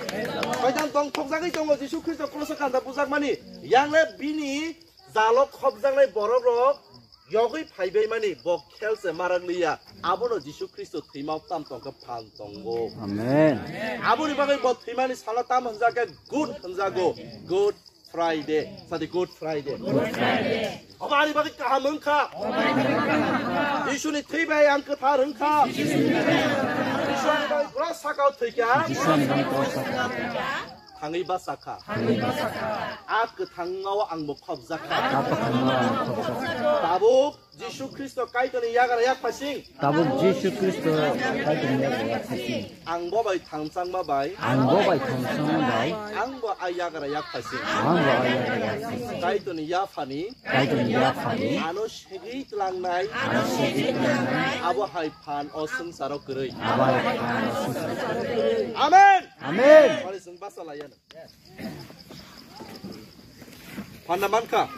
Soitan tongthokjagwi tongo, Jisu Khristo kroso kanta bujakmani. Yangle bini jalo khopjaknai borokrok yogwi phaibaimani bo khelse marakliya. Abono Jisu Khristo thwima tam tongkha phan tongo. Amen. Aboni bagwi bo thwimani salo tam hwnjakhe good hwnjago. Good Friday. Sadi Good Friday. Good Friday. Obo ani bagwi kaham wngkha. Jisuni thwi bai ang kwthar wngkha. Jisuni bagwi bwrok sakao thwikha. Jisuni bagwi bwrok sakao thwikha. Thangwi bachakha. Thangwi bachakha. A kwthangmao angbo khopjakha. A kwthangmao angbo khopjakha. Tabuk Jisu Khristo Kaitorni yagra yak phasing. Tabuk Jisu Khristo Kaitorni yagra yak phasing. Ang bo bai thangchangma bai. Ang bo bai thangchangma bai. Ang bo a yagra yak phasing. Ang bo a yagra yak phasing. Kaitorni yaphani. Kaitorni yaphani. Ano segwi tlangnai. Ano segwi tlangnai. Abo hai phan o swngcharo kwrwi. Abo hai phan o swngcharo kwrwi. Amen. Amen. Pare chwng basa laiyano. Phanna mankha.